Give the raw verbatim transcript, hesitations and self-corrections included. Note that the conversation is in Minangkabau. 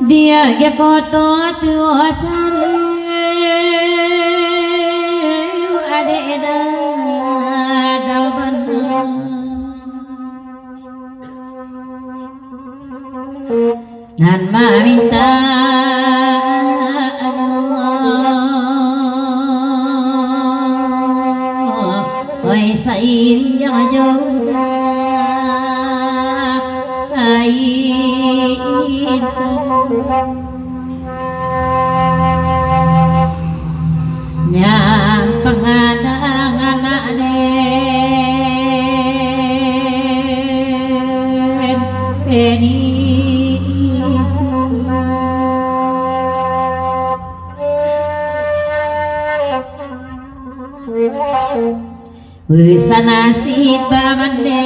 Diak ge koto tuo cari, adek dadau bana. Nan maminta Allah, oi sairiang jo kain. Nyampang anak-anak den, Penisu. Usana si pamande,